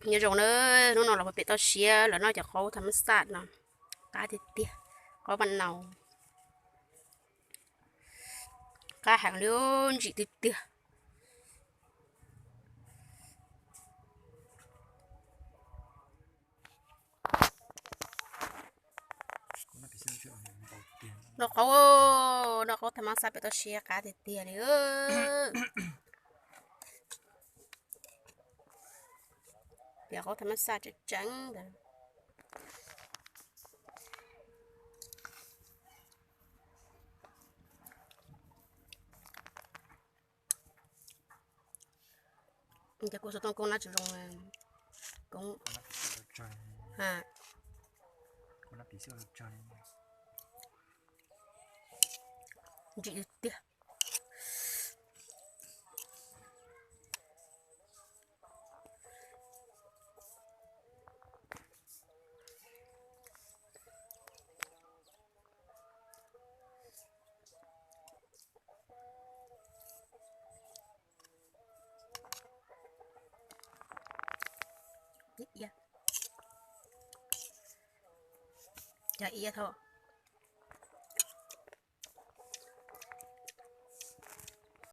Nyob zoo na, hnub no los pem toj siab los noj cov qaub tham mas xaj no, qab tiag tiag, qaub paj naus, qab heev li, ntsim tiag tiag. Noj qaub, noj qaub tham mas xaj pem toj siab qab tiag tiag li. Pem qaub tham mas xaj tseem tseem ntawd. Ces kuv xov tooj koob nab tsis zoo, koob, ntsim tiag. Cov iab thaum